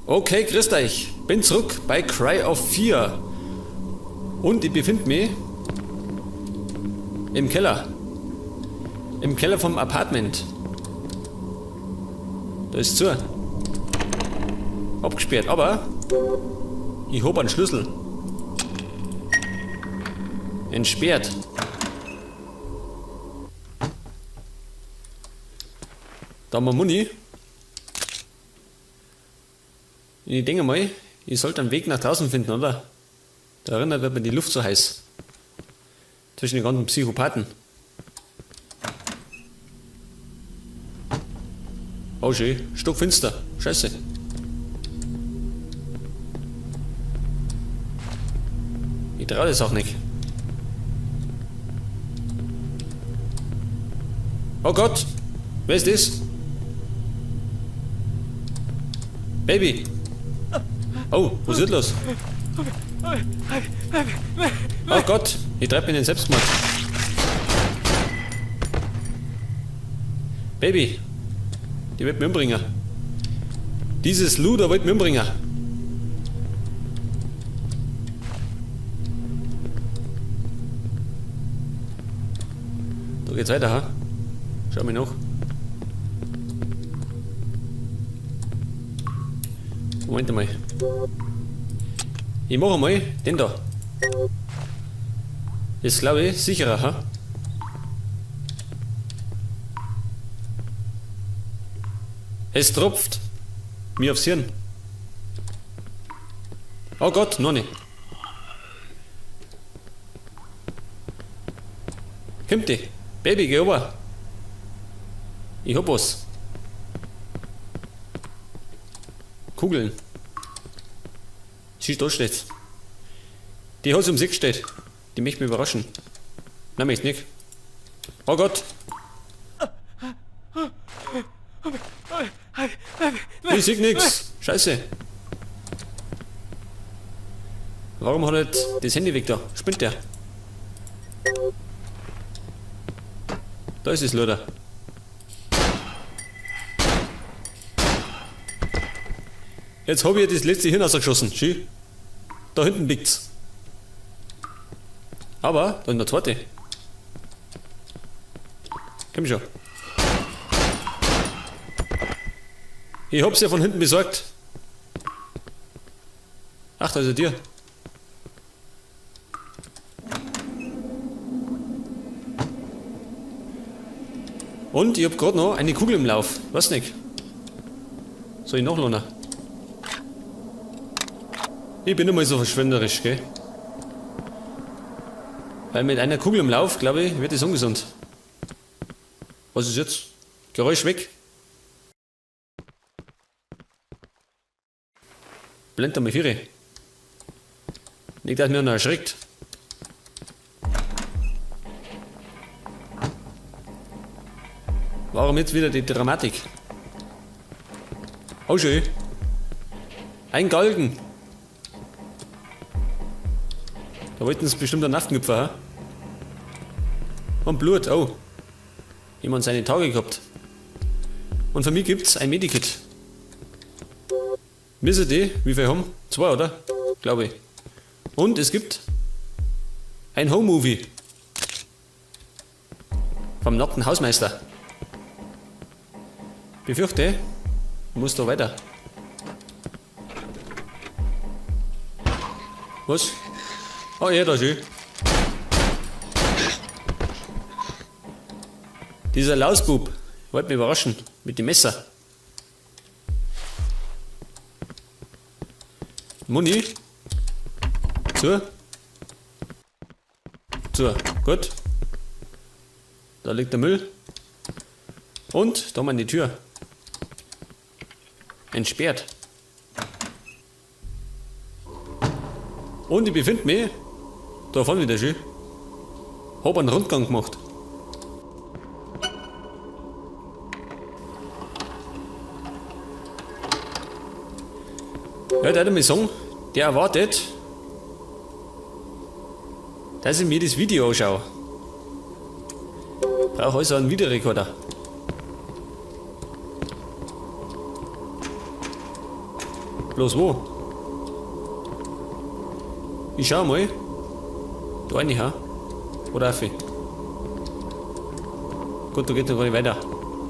Okay, grüßt euch. Bin zurück bei Cry of Fear. Und ich befinde mich im Keller. Im Keller vom Apartment. Da ist zu. Abgesperrt, aber ich hab einen Schlüssel. Entsperrt. Da haben wir Muni. Ich denke mal, ich sollte einen Weg nach draußen finden, oder? Da erinnert wird mir die Luft so heiß. Zwischen den ganzen Psychopathen. Oh schön, stockfinster. Scheiße. Ich trau das auch nicht. Oh Gott! Wer ist das? Baby! Oh, was ist los? Oh Gott, ich treib mich in den Selbstmord. Baby, die wird mich umbringen. Dieses Luder wird mich umbringen. Da geht's weiter, ha? Schau mich nach. Moment einmal. Ich mach einmal den da. Ist, glaub ich, sicherer, ha? Es tropft mir aufs Hirn. Oh Gott, noch nicht. Kommt die. Baby, geh rüber. Ich hab was. Kugeln. Siehst du, da steht's. Die hat sich um sich gestellt. Die möchte mich überraschen. Nein, möchte nicht. Oh Gott. Ich seh nix. Scheiße. Warum hat er jetzt das Handy weg da? Spinnt der? Da ist es, Luder. Jetzt hab ich das letzte Hirn rausgeschossen. Schön. Da hinten liegt's. Aber, da ist der zweite. Komm schon. Ich hab's ja von hinten besorgt. Ach, da ist er dir. Und ich hab grad noch eine Kugel im Lauf. Weiß nicht. Soll ich nachladen? Ich bin immer so verschwenderisch, gell? Weil mit einer Kugel im Lauf, glaub ich, wird es ungesund. Was ist jetzt? Geräusch weg. Blend einmal Viere. Nicht, dass mir noch erschreckt. Warum jetzt wieder die Dramatik? Oh schön. Ein Galgen. Da wollten sie bestimmt einen Naftengipfel, ha? Und Blut, oh. Jemand seine Tage gehabt. Und von mir gibt's ein Medikit. Wissen die, wie viel haben? 2, oder? Glaube ich. Und es gibt ein Home-Movie. Vom nackten Hausmeister. Befürchte, ich muss da weiter. Was? Oh ja, da ist schön. Dieser Lausbub wollte mich überraschen mit dem Messer. Muni. Zu. Zu. Gut. Da liegt der Müll. Und da haben wir die Tür. Entsperrt. Und ich befinde mich da vorne wieder schön. Hab einen Rundgang gemacht. Ja, der hat mir sagen, der erwartet, dass ich mir das Video anschaue. Brauche also einen Videorekorder. Bloß wo? Ich schau mal. Da rein, ha? Oder auf? Gut, da geht noch gar nicht weiter.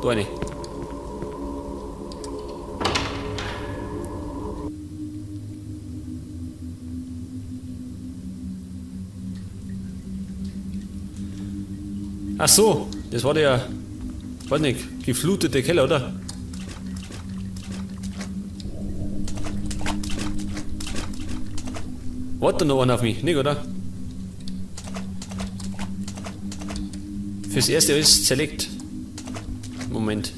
Da rein. Ach so, das war der, weiß nicht, geflutete Keller, oder? Wartet noch einer auf mich, nicht, oder? Fürs erste alles zerlegt. Moment.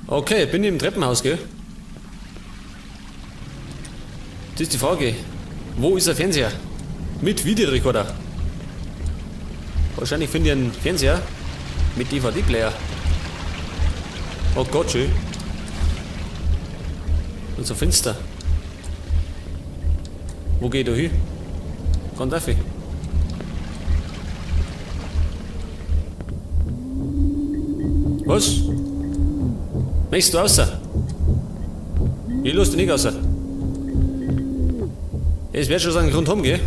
Okay, bin ich im Treppenhaus, gell? Das ist die Frage. Wo ist der Fernseher? Mit Videorekorder. Wahrscheinlich finde ich einen Fernseher mit DVD-Player. Oh Gott, schön. Und so finster. Wo geht er hin? Kann darf ich? Was? Möchtest du raus? Ich lass dich nicht raus. Es wird schon seinen Grund haben, gell?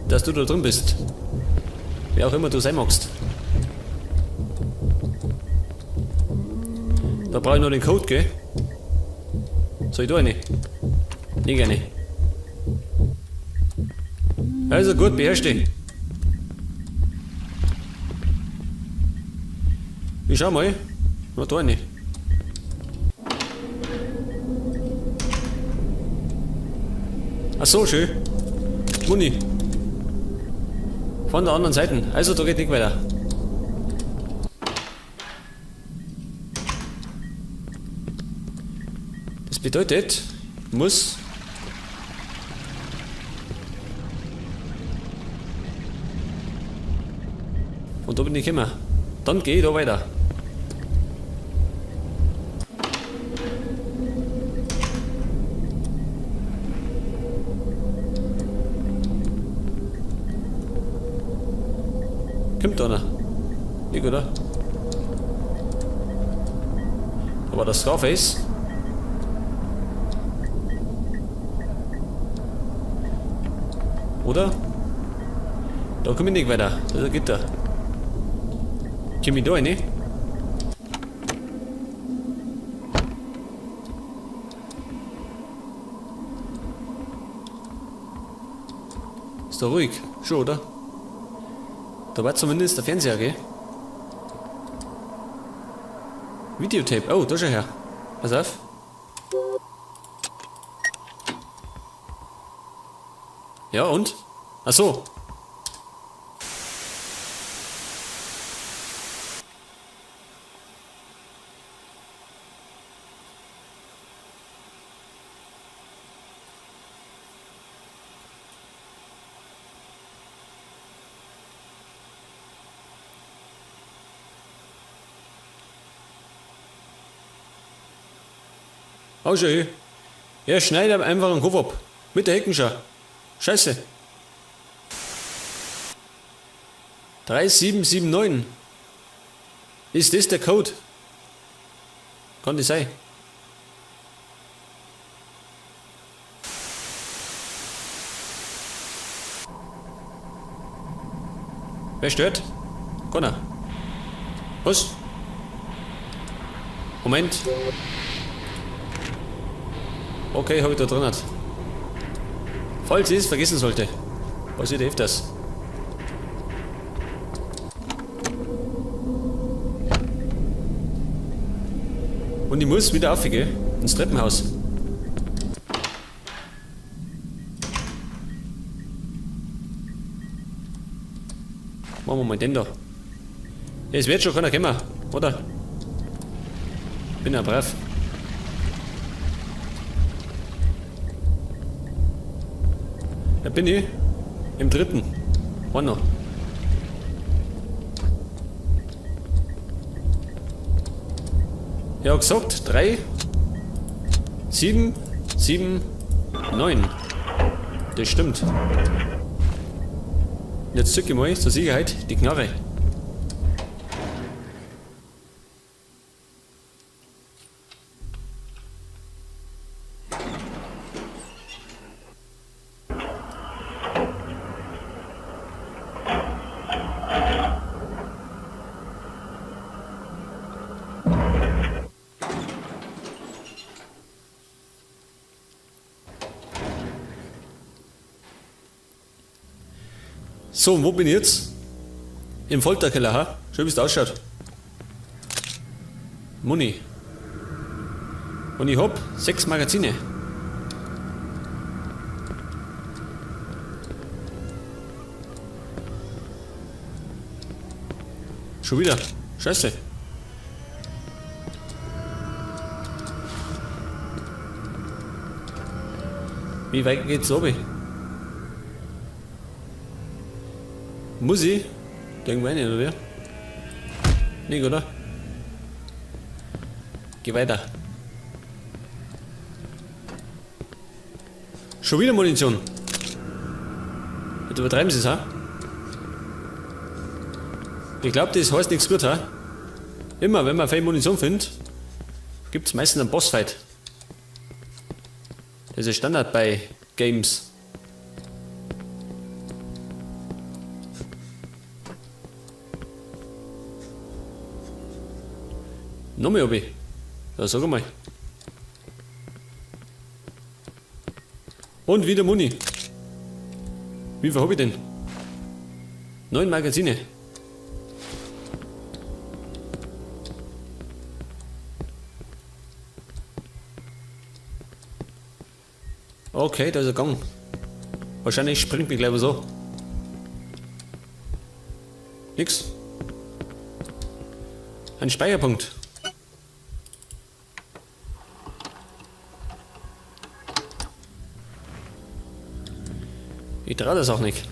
Dass du da drin bist. Wer auch immer du sein magst. Da brauche ich noch den Code, gell? Soll ich da rein? Nicht gerne. Also gut, beherrsch dich. Ich schau mal. Na, da rein. Ach so, schön. Muni. Von der anderen Seite. Also, da geht nicht weiter. Das bedeutet, ich muss und da bin ich gekommen. Dann geh ich da weiter. Kommt da einer? Nicht, oder? Aber das Scarface. Oder? Da komm ich nicht weiter. Das ist ein Gitter. Komm ich da rein? Ist da ruhig. Schon, oder? Da war zumindest der Fernseher, gell? Videotape. Oh, da schau her. Pass auf. Ja, und? Ach so. Oh, schön. Ja, schneid einfach einen Kopf ab. Mit der Heckenschar. Scheiße. 3779. Ist das der Code? Kann das sein? Wer stört? Keiner. Was? Moment. Okay, hab ich da drin. Falls ich es vergessen sollte. Passiert öfters. Und ich muss wieder auf, gell? Ins Treppenhaus. Machen wir mal den da. Es wird schon keiner kommen, oder? Bin ja brav. Da bin ich. Im dritten. One noch. Ja, gesagt, 3, 7, 7, 9. Das stimmt. Jetzt zück ich mal zur Sicherheit die Knarre. So, und wo bin ich jetzt? Im Folterkeller, ha? Schön, wie es da ausschaut. Muni. Und ich hab 6 Magazine. Schon wieder. Scheiße. Wie weit geht's oben? Muss ich? Irgendwo rein, oder wie? Nicht, oder? Geh weiter. Schon wieder Munition. Jetzt übertreiben sie es, ha? Ich glaub, das heißt nichts gut, ha? Immer, wenn man viel Munition findet, gibt's meistens einen Bossfight. Das ist Standard bei Games. Nochmal obi. Ja, sag mal. Und wieder Muni. Wie viel hab ich denn? 9 Magazine. Okay, da ist er gegangen. Wahrscheinlich springt mich gleich so. Nix. Ein Speicherpunkt. Ich trau das auch nicht.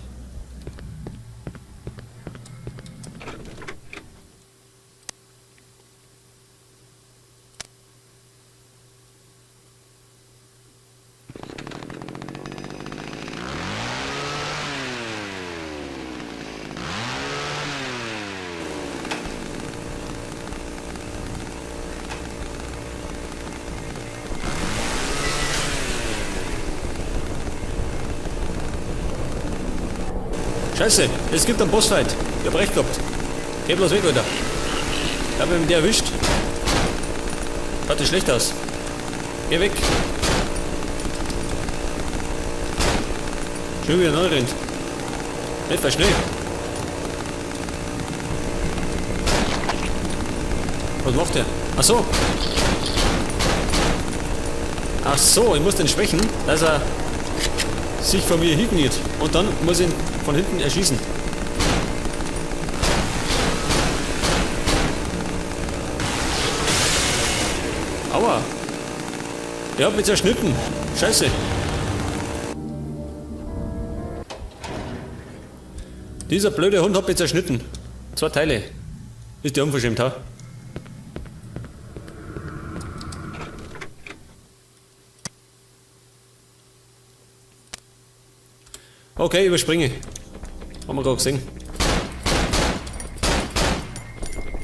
Scheiße, es gibt einen Bossfight. Ich hab recht gehabt. Geh bloß weg, Alter. Ich hab ihn mit der erwischt. Schaut das schlecht aus. Geh weg. Schön, wie er neu rennt. Nicht bei schnell. Was macht der? Ach so. Ach so, ich muss den schwächen, dass er sich von mir hinkniet. Und dann muss ich ihn von hinten erschießen. Aua. Der hat mich zerschnitten. Scheiße. Dieser blöde Hund hat mich zerschnitten. 2 Teile. Ist der unverschämt, ha? Okay, überspringe. Haben wir gerade gesehen.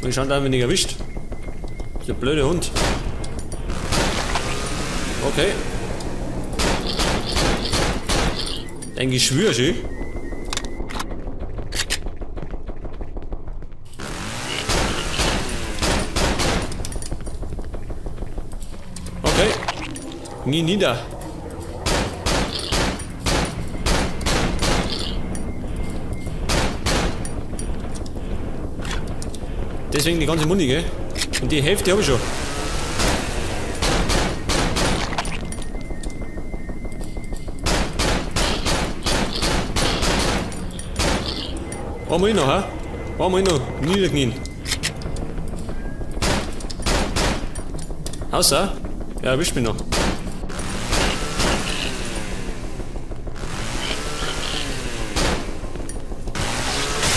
Und schauen da, wenn ich erwischt. Der blöde Hund. Okay. Dein Geschwür, schön. Okay. Nie nieder. Deswegen die ganze Muni, gell? Und die Hälfte hab ich schon. Brauchen wir noch, hä? Brauchen wir noch niederknien. Außer, er erwischt mich noch.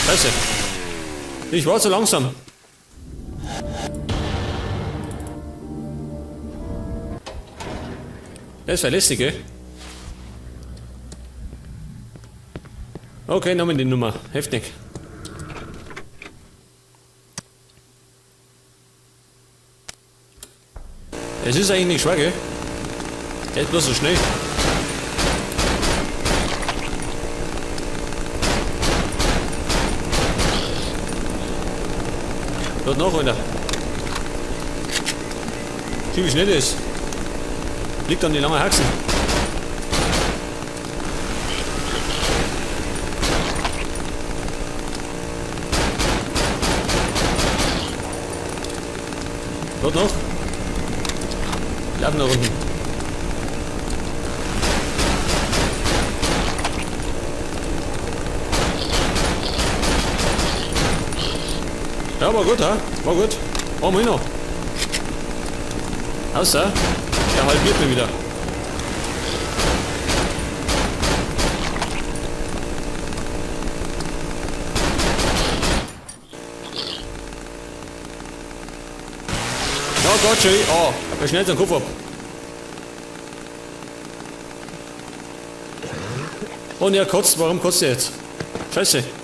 Scheiße. Ich war zu langsam. Das ist verlässlich, gell? Okay, nehmen wir die Nummer. Heftig. Es ist eigentlich nicht schwer, gell? Der ist bloß so schnell. Dort noch einer. Sieh, wie schnell der ist. Liegt an die langen Haxen. Dort noch. Laufen nach unten. Ja, war gut, ha? War gut. Machen wir noch. Außer, er halbiert mir wieder. Ja, Gott, schön. Oh, er schnellt seinen Kopf ab. Und er kotzt. Warum kotzt er jetzt? Scheiße.